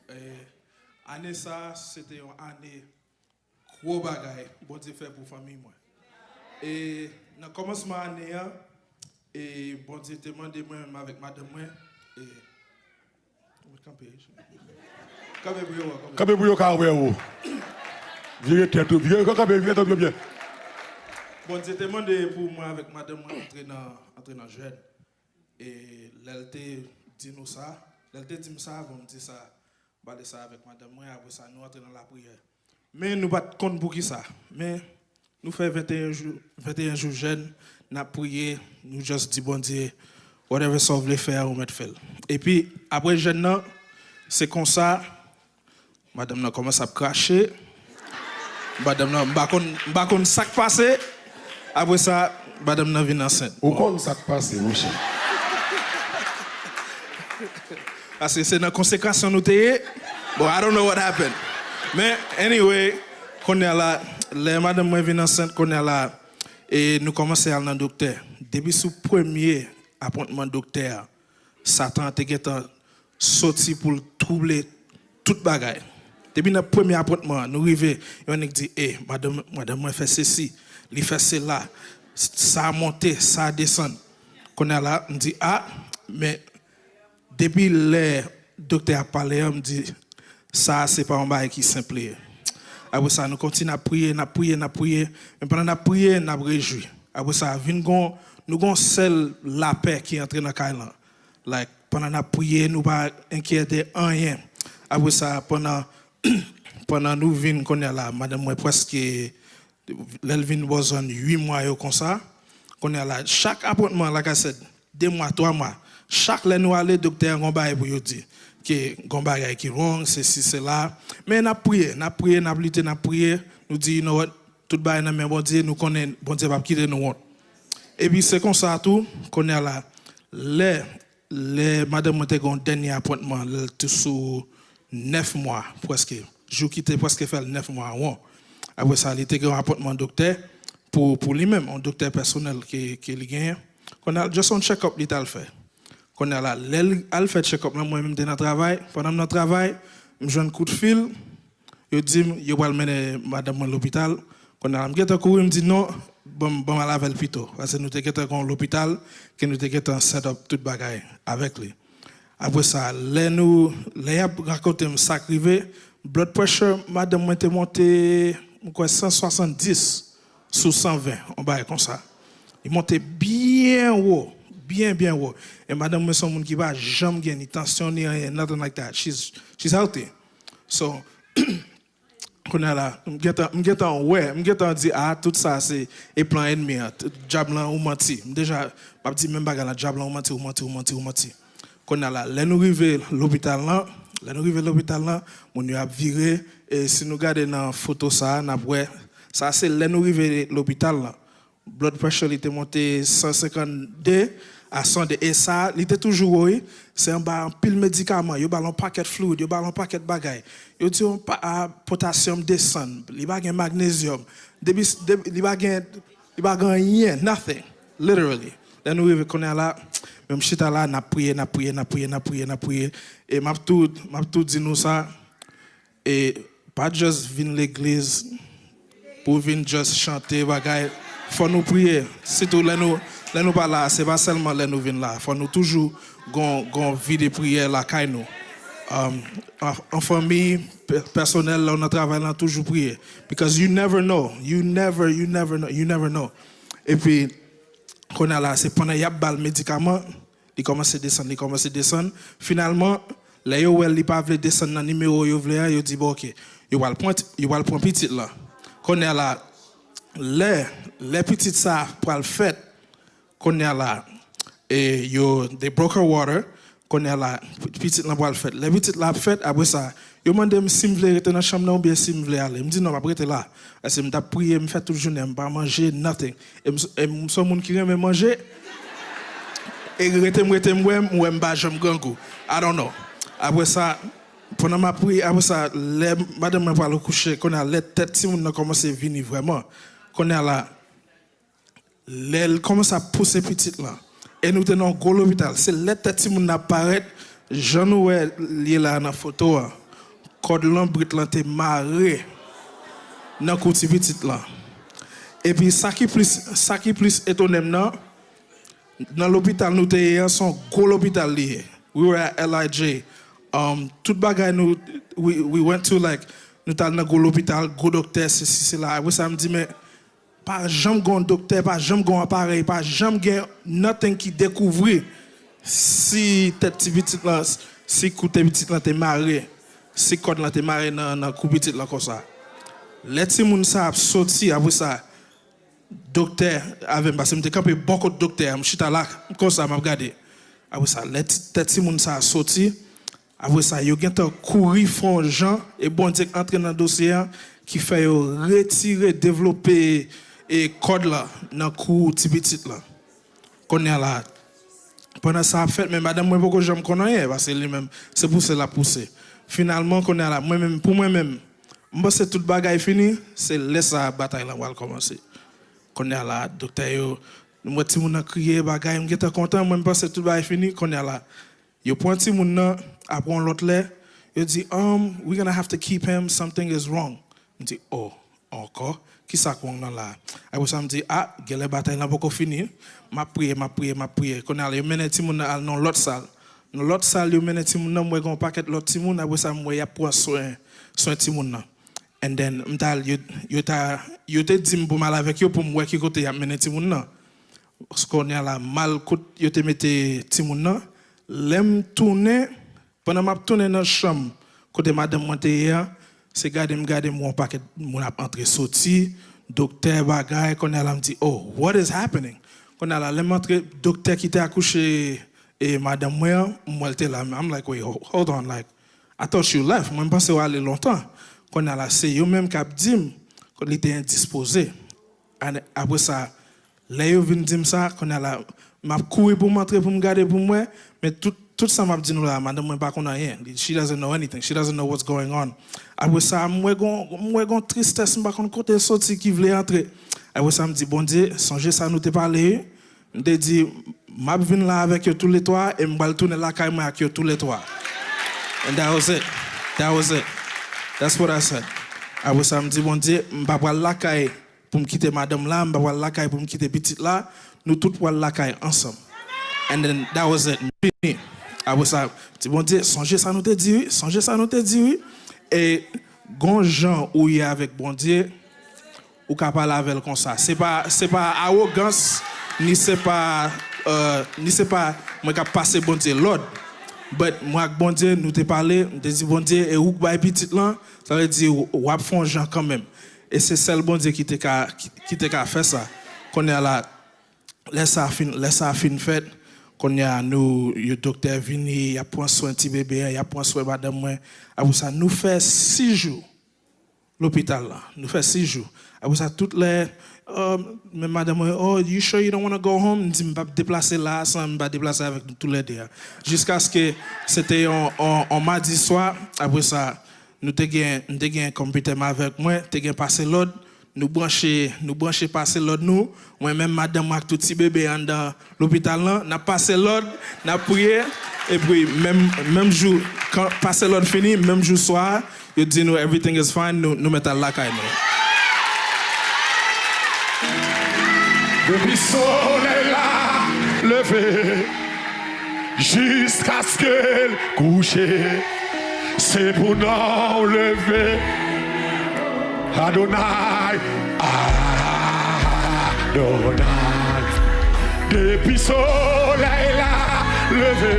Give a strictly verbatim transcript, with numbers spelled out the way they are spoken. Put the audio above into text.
E, ane sa, se te yon ane gwo bagay Bondye fè pou fanmiy mwen. E nan kòmansman ane an, e Bondye te mande mwen, menm avèk madanm mwen, e, kanpe, kanpe pou yo wè, kanpe. Kanpe pou yo ka wè ou. Vire tèt ou, vire, kanpe, vire tèt ou byen. Bondye te mande pou mwen avèk madanm mwen antre nan, antre nan jèn. E lè l te di nou sa, lè l te di m sa, bon, m di sa, m pale sa avèk madanm mwen, apre sa, nou antre nan lapriyè. Men nou pa t konn poukisa. Men nou fè venteyen jou, venteyen jou jèn, n ap priye, nou just di Bondye, whatever sa w vle fè a, ou mèt fè l. Epi, apre jèn nan, se konsa, madanm nan kòmanse ap krache. Madanm nan, m pa konn, m pa konn sa k pase. Apre sa, madanm nan vin ansent. Ou konn sa k pase, monchè. Paske se nan konsekrasyon nou te ye. Bon, I don't know what happened. Men, anyway, kounye a la, lè madanm mwen vin ansent, kounye a la, e nou kòmanse al nan doktè. Depi sou premye apwentman doktè a, Satan an te gentan soti pou l twouble tout bagay. Depi nan premye apwentman an, nou rive, yon nèg di, e, madanm, madanm mwen fè sesi, li fè sela, sa monte, sa desann. Kounye a la, m di, a, men depi lè doktè a pale an, m di, sa a se pa yon bagay ki senp li ye. Apre sa, nou kontinye ap priye, n ap priye, n ap priye. Men pandan n ap priye, n ap rejwi. Apre sa, vin gon, nou gon sèl lapè ki antre nan kay lan. Like, pandan n ap priye, nou pa enkyete anyen. Apre sa, pandan, pandan nou vin kounye a la, madanm mwen prèske, lè l vin bò zòn uit mwa yo konsa, kounye a la, chak apwentman, like I said, de mwa, twa mwa, chak lè nou ale, doktè an gon bagay pou yo di. Ke gon bagay ki wrong, sesi, sela. Men n ap priye, n ap priye, n ap lite, n ap priye. Nou di, you know what, tout bagay nan men Bondye, nou konnen Bondye p ap kite nou wont. Epi se konsa tou, kounye a la, lè, lè madanm mwen te gen yon dènye apwentman, lè l te sou nèf mwa, prèske. Jou ki te prèske fè l nèf mwa won. Apre sa, li te gen yon apwentman doktè pou, pou li menm, yon doktè pèsonèl ke, ke li genyen. Kounye a, just yon check-up li t al fè. Kounye a la, lè l al fè check-up lan, mwen menm m te nan travay. Pandan m nan travay, m jwenn kout fil. Yo di m, yo pral mennen madanm mwen lopital. Kounye a la, m gentan kouri, m di, non, ban m, ban m al avè l pito. Paske nou te gentan gen yon lopital, ke nou te gentan set up tout bagay avèk li. Apre sa, lè nou, lè y ap rakonte m sa k rive, blood pressure madanm mwen te monte, m kwè, san swasanndis sou san ven, yon bagay konsa. Li monte byen wo, byen, byen wo. E madanm mwen se yon moun ki pa janm gen ni tansyon, ni anyen, nothing like that. She's, she's healthy. So, kounye a la, m gentan, m gentan wè, m gentan di, a, tout sa se e plan ènmi an. Dyab lan, ou manti. M deja, m ap di menm bagay la, dyab lan, ou manti, ou manti, ou manti, ou manti. Kounye a la, lè nou rive lopital lan, lè nou rive lopital lan, moun yo ap vire, e si nou gade nan foto sa a, n ap wè, sa se lè nou rive lopital lan. Blood pressure li te monte san senkannde a san de. E sa, li te toujou wo, wi. Se anba anpil medikaman. Yo ba l yon pakèt fluid, yo ba l yon pakèt bagay. Yo di yon pa, a, potasyòm desann. Li pa gen magnezyòm. Depi, de, li pa gen, li pa gen anyen, nothing. Literally. Lè nou rive kounye a la, men m chita la, n ap priye, n ap priye, n ap priye, n ap priye, n ap priye. E m ap tou, m ap tou di nou sa, E pa just vin legliz pou vin just chante bagay. Fò nou priye. Sitou lè nou, lè nou pa la, se pa sèlman lè nou vin la. Fò nou toujou gon, gon vi de priyè lakay nou. Um, an, an fanmi, pè-, pèsonèl, lè w nan travay lan, toujou priye. Because you never know. You never, you never know. You never know. Epi, kounye a la, se pandan y ap ba l medikaman, li kòmanse desann, li kòmanse desann. Finalman, lè yo wè li pa vle desann nan nimewo yo vle a, yo di, bon, oke, yo pral pran, yo pral pran pitit lan. Kounye a la, lè, lè pitit sa pral fèt, kounye a la, e yo, they broke her water, kounye a la, pitit lan pral fèt. Lè pitit la ap fèt, apre sa, yo mande m si m vle rete nan chanm nan oubyen si m vle ale. M di, non, m ap rete la. Paske m t ap priye, m fè tout jounen, m pa manje, nothing. E m, e m se yon moun ki renmen manje. E rete m rete m wè, m wè m pa janm grangou. I don't know. Apre sa, pandan m ap priye, apre sa, lè madanm mwen pral kouche, kounye a lè tèt timoun nan kòmanse vini vrèman. Kounye a la, lè l kòmanse ap pouse pitit lan, e nou te nan yon gwo lopital, se lè tèt timoun nan ap parèt, jan nou wè l ye la nan foto a. kòd lanbrit lan te mare nan kou ti pitit lan. Epi sa ki plis, sa ki plis etone m nan, nan lopital nou te ye an, se yon gwo lopital li ye. We were at L I J. Um, tout bagay nou, we, we went to, like, nou t al nan gwo lopital, gwo doktè, sesi, sela. Apre sa, m di, men, pa janm gen yon doktè, pa janm gen yon aparèy, pa janm gen nothing ki dekouvri si tèt ti pitit lan, si kou ti pitit lan te mare, si kòd lan te mare nan, nan kou pitit lan konsa. Lè timoun sa ap soti, apre sa, doktè avè m, paske m te kanpe bò kot doktè a, m chita la, konsa, m ap gade. Apre sa, lè ti, tèt timoun sa a soti, apre sa, yo gentan kouri fè yon jan, e Bondye k antre nan dosye a, ki fè yo retire, devlope, e kòd la nan kou ti pitit la. Kounye a la, pandan sa ap fèt, men madanm mwen poko janm konn anyen, paske li menm, se pouse l ap pouse. Finalman, kounye a la, mwen menm, pou mwen menm, m panse tout bagay fini, se lè sa a batay lan pral kòmanse. Kounye a la, doktè yo, m wè timoun nan kriye, bagay, m gentan kontan, mwen m panse tout bagay fini, kounye a la, yo pran timoun nan, apre yon lòt lè, yo di, um, we gonna have to keep him, something is wrong. M di, oh, ankò? Kisa k wrong nan la? Apre sa, m di, ah, genlè batay lan poko fini. M ap priye, m ap priye, m ap priye. Kounye a la, yo mennen timoun nan al nan lòt sal. Nan lòt sal, yo mennen timoun nan, m wè gen yon pakèt lòt timoun, apre sa, m wè y ap pran swen, swen timoun nan. And then, m t al, yo, yo ta, yo te di m pou m al avèk yo pou m wè ki kote y ap mennen timoun nan. Kounye a la, m al kot yo te mete timoun nan. Lè m tounen, pandan m ap tounen nan chanm kote madanm mwen te ye a, se gade m gade m wè yon pakèt moun ap antre soti, doktè, bagay, kounye a la m di, oh, what is happening? Kounye a la, lè m antre, doktè ki te akouche e madanm mwen an, m wè l te la, I'm like, wait, ho- hold on, like, I thought you left, mwen m panse w ale lontan. Kounye a la, se yo menm k ap di m, li te endispoze. Apre sa, lè yo vin di m sa, kounye a la, m ap kouri pou m antre, pou m gade, pou m wè, men tout, tout sa m ap di nou la, madanm mwen pa konn anyen. She doesn't know anything. She doesn't know what's going on. Apre sa, m wè gon, m wè gon tristès, m pa konn kote l soti ki vle antre. Apre sa, m di, Bondye, sonje sa nou te pale, wi. M te di, m ap vin la avèk yo toulètwa, e m pral tounen lakay mwen ak yo toulètwa. And that was it. That was it. That's what I said. Apre sa, m di, Bondye, m pa pral lakay pou m kite madanm la, m pa pral lakay pou m kite pitit la, nou tout pral lakay ansanm. And then that was it, m fini. Apre sa, di Bondye, sonje sa nou te di wi, sonje sa nou te di wi. E gon jan ou ye avèk Bondye, ou ka pale avè l konsa. Se pa, se pa awogans, ni se pa, euh, ni se pa mwen k ap pase Bondye lòd. But mwen ak Bondye, nou te pale, m te di Bondye, e ou k bay pitit lan, sa vle di w ap fè yon jan kanmenm. E se sèl Bondye ki te ka, ki, ki te ka fè sa. Kounye a la, lè sa fin, lè sa fin fèt, kounye a nou, yo doktè vini, y ap pran swen ti bebe a, y ap pran swen madanm mwen. Apre sa, nou fè sis jou lopital la. Nou fè sis jou. Apre sa, tout lè, euh, men madanm mwen, oh, you sure you don't wanna go home? M di, m p ap deplase la a san m pa deplase avèk nou toulède a. Jiskaske se te yon, yon, yon madi swa, apre sa, nou te gen, m te gen konpitè m avèk mwen, te gen pase lòd, nou branche, nou branche pase lòd nou, mwen menm madanm mwen ak tout ti bebe anndan lopital lan, n ap pase lòd, n ap priye, epi menm, menm jou, kan pase lòd fini, menm jou swa a, yo di nou everything is fine, nou, nou mèt al lakay nou. Depi solèy la leve, jiskaske l kouche, se pou non w leve. Adonay, Adonay. Depi solèy la leve,